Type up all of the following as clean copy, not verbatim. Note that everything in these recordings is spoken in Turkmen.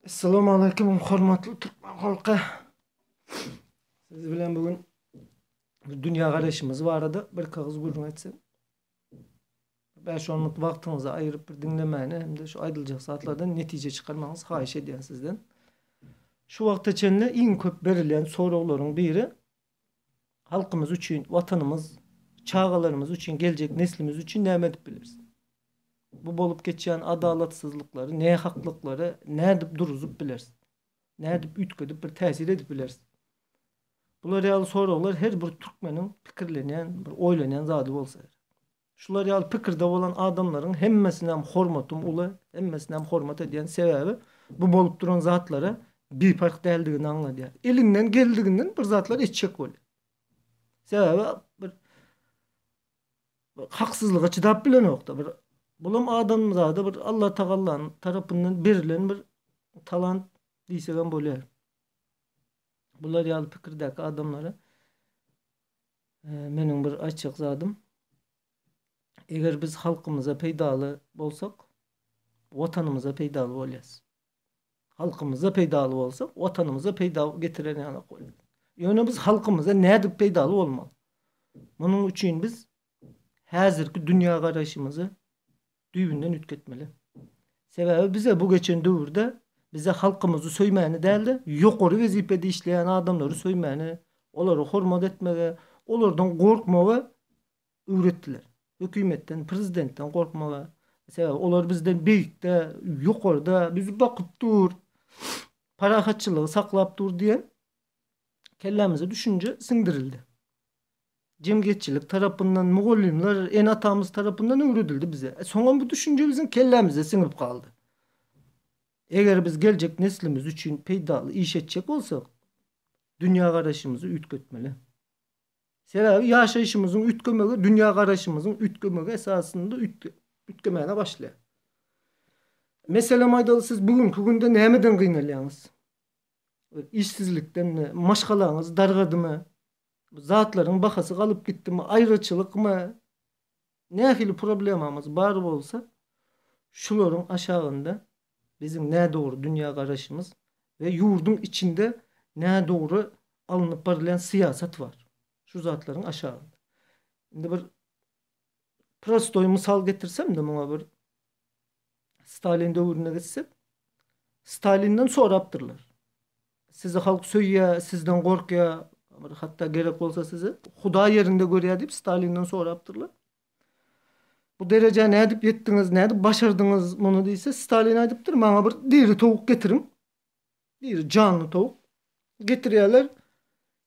Essalamu hormatly türkmen halky. Siz bilen bugün bir dünýä garaýşymyz barada bir kagyz gürrüň etsem. 5-10 minut wagtyňyzy aýyryp bir diňlemäni hem-de şu aýdyljak zatlardan netije çykarmagyňyzy haýyş edýän sizden. Şu wagta çenli iň köp berilýän soraglaryň biri halkymyz üçin, watanymyz, çagalarymyz üçin, geljek neslimiz üçin näme edip bileris? Bu bolup geçýän adalatsyzlyklary, nähaklyklary nädip duruzyp bileris? Nädip üýtgedip bir täsir edip bileris? Bular ýaly soraglar her bir türkmeniň pikirlenýän, bir oýlanýan zady bolsa gerek. Şular ýaly pikirde bolan adamlaryň hemmesine hem hormatym uly, hemmesine hem hormat edýän sebäbi bu bolup duran zatlara biparh däldigini aňladýar. Elinden geldiginden bir zatlar etjek bolýar. Sebäbi bir haksyzlyga çydap bilenokda bir bulam adamzada bir Allah Tagallanyň tarapyndan berilen bir talant diýsegem bolýar. Bular ýaly pikirdäki adamlara Meniň bir aýtjak zadym, eger biz halkymyza peýdaly bolsak, Watanymyza peýdaly bolýas. Halkymyza peýdaly bolsak, Watanymyza peýda getiren ýalak bolýas. Ýöne biz halkymyza nädip peýdaly bolmaly? Munuň üçin biz häzirki dünýägaraýşymyzy düýbünden üýtgetmeli. Sebäbi bize bu geçen döwürde bize halkymyzy söýmäni däl-de, ýokary wezipede işleýän adamlary söýmäni, olara hormat etmegi, olardan gorkmagy öwretdiler. Hökümetden, prezidentden gorkmagy. Sebäbi olar bizden beýikde, ýokarda, bizi bakyp dur, parahatçylygy saklap dur diýen kellämize düşünje siňdirildi. Jemgyýetçilik tarapyndan, mugallymlar, ene-atamyz tarapyndan öwredildi bize. E, soňam bu düşünje biziň kellämize siňip galdy. Eger biz geljek neslimiz üçin peýdaly iş etjek bolsak, dünýägaraýşymyzy üýtgetmeli. Sebäbi ýaşaýşymyzyň üýtgemegi dünýägaraýşymyzyň üýtgemegi esasynda üýtgemäne başlaýar. Meselem aýdaly, siz bu günki günde nämeden gynalýaňyz? Işsizlikdenmi, maşgalaňyz dargadymy, Zatlaryň bahasy galyp gitdimi, aýraçylykmy, nähili problemamyz bar bolsa, şularyň aşagynda biziň nädogry dünýägaraýşymyz we ýurduň içinde nädogry alnyp barylýan syýasat bar. Şu zatlaryň aşagynda. Indi bir prostoý mysal getirsem-de muňa bir Stalin döwrüne gitsek, Stalinden sorapdyrlar. Sizi halk söýýär, sizden gorkýar, bir hatda gerek bolsa sizi Hudaý ýerinde görýär diýip Stalinden sorapdyrlar. Bu derejä nädip ýetdiňiz, nädip başardyňyz muny diýse, Stalin aýdypdyr, maňa bir diri towuk getiriň. Diri janly towuk getirýärler.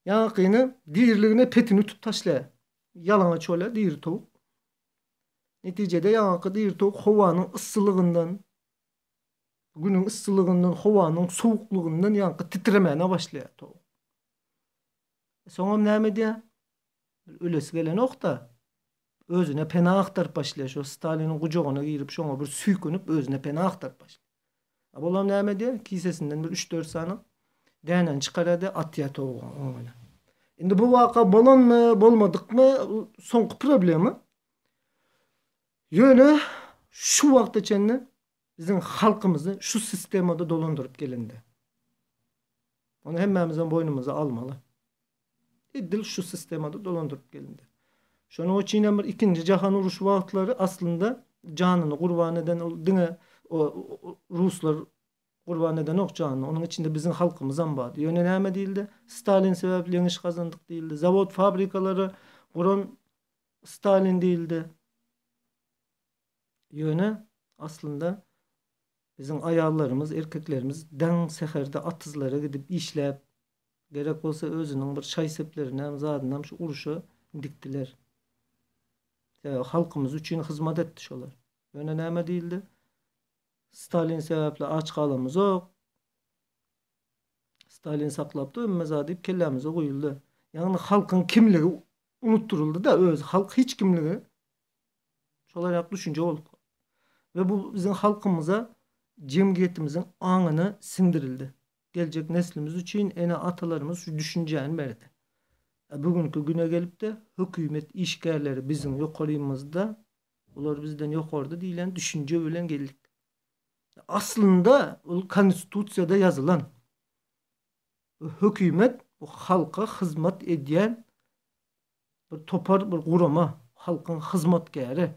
Ýaňakyny diriligine petini ütüp taşlaýar. Ýalaňaç bolýar diri towuk. Netijede ýaňaky diri towuk howanyň yssylygyndan Günüň yssylygyndan, howanyň sowuklygyndan ýaňky titremäne başlaýar towuk. Soňam näme edýär? Ölesi gelenok-da. Özüne pena agtaryp başlaýar. Şo Staliniň gujagyna girip, şoňa bir süýkenip, özüne pena agtaryp başlaýar. A bulam näme edýär? Kisesinden bir üç-dört sany dänäni çykarýar-da, atýar towugyň öňüne. Indi bu waka bolanmy, bolmadykmy, soňky problema. Ýöne şu wagta çenli biziň halkymyzy şu sistemada dolandyryp gelindi. Ony hemmämizem boýnumyza almaly. Edil şu sistemada dolandyryp gelindi. Şonuň üçin hem bir ikinji jahan uruşy wagtlary aslynda janyny gurban eden ol diňe o ruslar gurban edenok janyny. Onuň içinde biziň halkymyzam bardy. Ýöne näme diýildi? Stalin sebäpli ýeňiş gazandyk diýildi. Zawod, fabrikalary guran Stalin diýildi. Ýöne aslynda biziň aýallarymyz, erkeklerimiz daň säherde atyzlara gidip işläp, gerek bolsa özüniň bir şaý-seplerinem, zadynam şu urşa dikdiler. Sebäbi halkymyz üçin hyzmat etdi şolar. Ýöne näme diýildi? Stalin sebäpli aç galamyzok. Stalin saklapdy hemme zady diýip kellämize guýuldy. Ýagny halkyň kimligi unutdyryldy-da özi halk hiç kimligi şolar ýaly düşünje bolup galdy. We bu biziň halkymyza jemgyýetimiziň aňyna siňdirildi. Geljek neslimiz üçin ene-atalarymyz şu düşünjäni berdi. Bu günki güne gelip-de hökümet işgärleri biziň ýokarymyzda, olar bizden ýokarda diýlen düşünje bilen geldik. Aslynda ol konstitusiýada ýazylan. Hökümet bu halka hyzmat edýän bir topar, bir gurama, halkyň hyzmatkäri.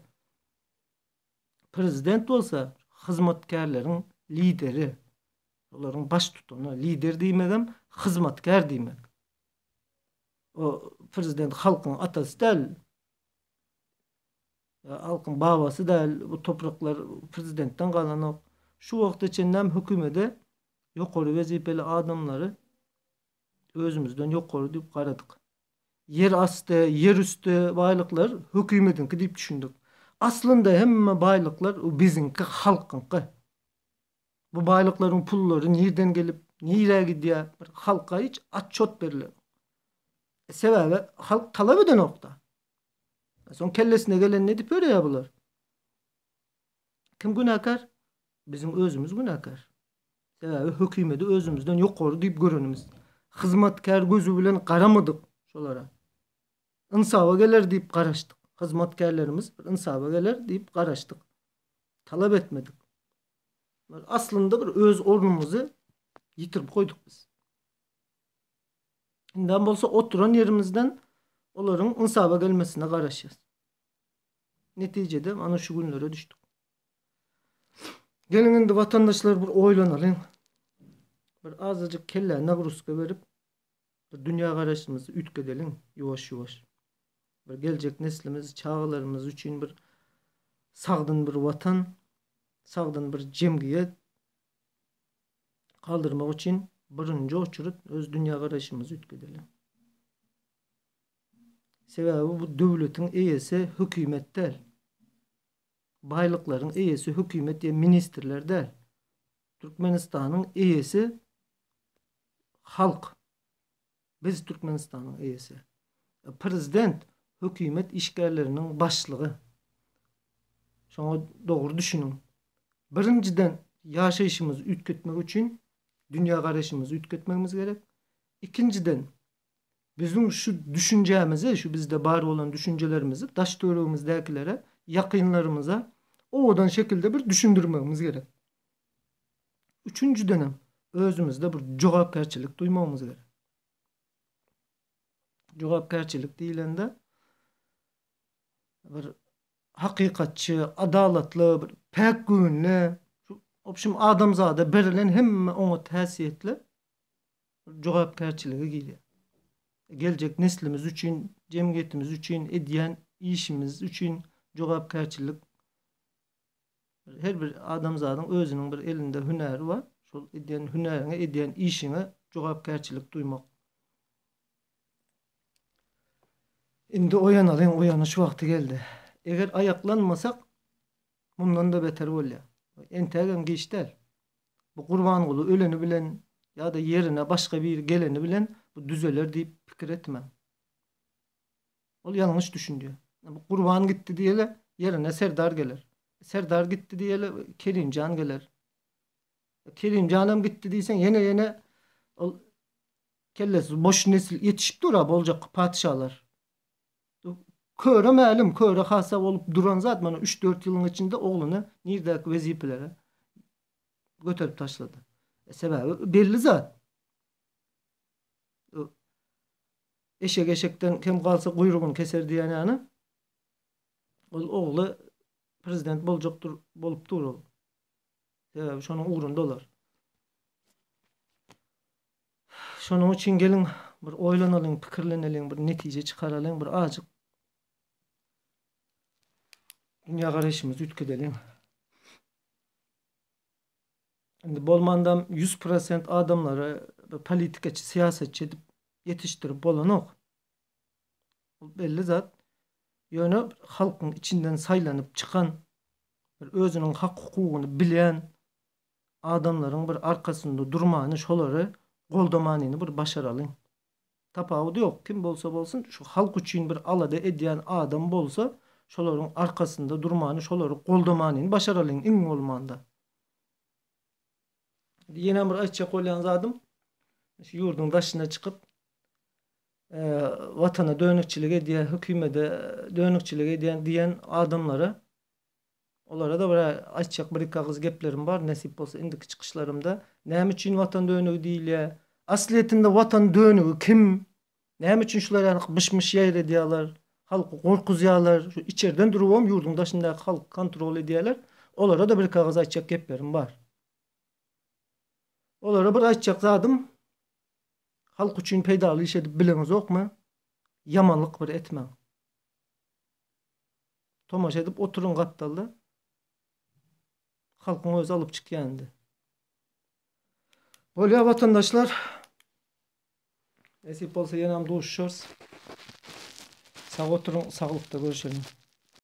Prezident bolsa hyzmatkärleriň lideri, olaryň baştutany. Lider diýmegem hyzmatkär diýmek. O prezident halkyň atasy däl, halkyň babasy däl, bu topraklar prezidentden galanok. Şu wagta çenlem hökümede ýokary wezipeli adamlary özümizden ýokary diýip garadyk. Ýer asty, ýer üsti baýlyklar hökümediňki diýip düşündik. Aslynda hemme baýlyklar biziňki, halkyňky. Bu baýlyklaryň pullary nirden gelip, nirä gidýär, bir halka hiç atçot berilenok. Sebäbi halk talap edenok-da. Soň kellesine gelenini edip ýörýär bular. Kim günäkär? Biziň özümiz günäkär. Sebäbi hökümeti özümizden ýokary diýip görenimiz. Hyzmatkär gözi bilen garamadyk şolara. Ynsaba geler diýip garaşdyk. Hyzmatkärlerimiz bir ynsaba geler diýip garaşdyk. Talap etmedik. Aslynda bir öz ornumyzy ýitirip goýduk biz. Indem bolsa oturan ýerimizden olaryň ynsaba gelmesine garaşýas. Netijede mana şu günlere düşdük. Geliň indi watandaşlar bir oýlanalyň. Bir azajyk kellä nagruska berip, bir dünýä garaýşymyzy üýtgedeliň ýuwaş-ýuwaş. Bir geljek neslimiz, çagalarymyz üçin bir sagdyn bir watan, sagdyn bir jemgyýet galdyrmak üçin birinji oçurut öz dünýä garaýşymyzy üýtgedeliň. Sebäbi bu döwletiň eýesi hökümet däl. Baýlyklaryň eýesi hökümet ýa ministrler däl. Türkmenistanyň eýesi halk. Biz Türkmenistanyň eýesi. Prezident hökümet işgärleriniň başlygy. Şoňa dogry düşüniň. Birinjiden ýaşaýşymyzy üýtgetmek üçin dünýägaraýşymyzy üýtgetmegimiz gerek. Ikinjiden Biziň şu düşünjämizi, şu bizde bar bolan düşünjelerimizi daş-töweregimizdäkilere, ýakynlarymyza owadan şekilde bir düşündirmegimiz gerek. Üçünjidenem, özümizde bir jogapkärçilik duýmagymyz gerek. Jogapkärçilik diýlende bir hakykatçy, adalatly, bir päk göwünli, şu obşim adamzada berilen hemme oňat häsiýetler jogapkärçilige girýär. Geljek neslimiz üçin, jemgyýetimiz üçin edýän işimiz üçin jogapkärçilik her bir adamzadyň özüniň bir elinde hünäri bar. Şol edýän hünäriňe, edýän işiňe jogapkärçilik duýmak. Indi oýanalyň, oýanyş wagty geldi. Eger aýaklanmasak, Mundan-da beter bolýar. Entägem giç däl. Bu Gurbanguly öleni bilen ýa-da ýerine başga biri geleni bilen bu düzeler diýip pikir etmäň. Ol ýalňyş düşünje. Bu Gurban gitdi diýeli, ýerine Serdar geler. Serdar gitdi diýeli, Kerimjan geler. Kerimjanam gitdi diýseň, ýene ýene ol kellesi boş nesil ýetişip dur-a boljak patyşalar. Köre mälim, köre hasa bolup duran zat mana üç-dört ýylyň içinde ogluny nirdäki wezipelere göterip taşlady. E, sebäbi belli zat. Eşek eşekden kem galsa guýrugyny keser diýen ýaly. Ol ogly prezident boljakdyr, bolup dur ol. Sebäbi şonuň ugrunda olar. Şonuň üçin geliň, bir oýlanalyň, pikirleneliň, bir netije çykaralyň, bir azjyk dünýägaraýşymyzy üýtgedeliň. Indi bolmandam 100% adamlary bir politikaçy, syýasatçy edip ýetişdirip bolanok. Bu belli zat. Ýöne halkyň içinden saýlanyp çykan, bir özüniň hak-hukugyny bilýän adamlaryň bir arkasynda durmany şolary goldamanyny bir başaralyň. Tapawudy ýok kim bolsa bolsun şu halk üçin bir alada edýän adam bolsa şolaryň arkasynda durmany şolary goldamanyny başaralyň iň bolmanda. Ýene bir aýtjak bolýan zadym şu ýurduň daşyna çykyp watana dönükçilik edýän hökümede dönükçilik edýän diýen adamlara. Olara-da bir aýtjak bir-iki agyz geplerim bar, nesip bolsa indiki çykyşlarymda. Näme üçin Watan dönügi diýilýär? Aslyýetinde Watan dönügi kim? Näme üçin şular ýaly myş-myş ýaýradýarlar? Halky gorkuzýarlar. Şu içerden durubam ýurduň daşyndaky halky kontrol edýärler. Olara-da bir-iki agyz aýtjak geplerim bar. Olara bir aýtjak zadym, halk üçin peýdaly iş edip bileňizokmy? Ýamanlyk bir etmäň. Tomaşa edip oturyň gapdalda. Halkyň özi alyp çykýar indi. Bolýar watandaşlar. Nesip bolsa ýenäm duşuşarys. Sag oturyň, saglykda görüşeliň.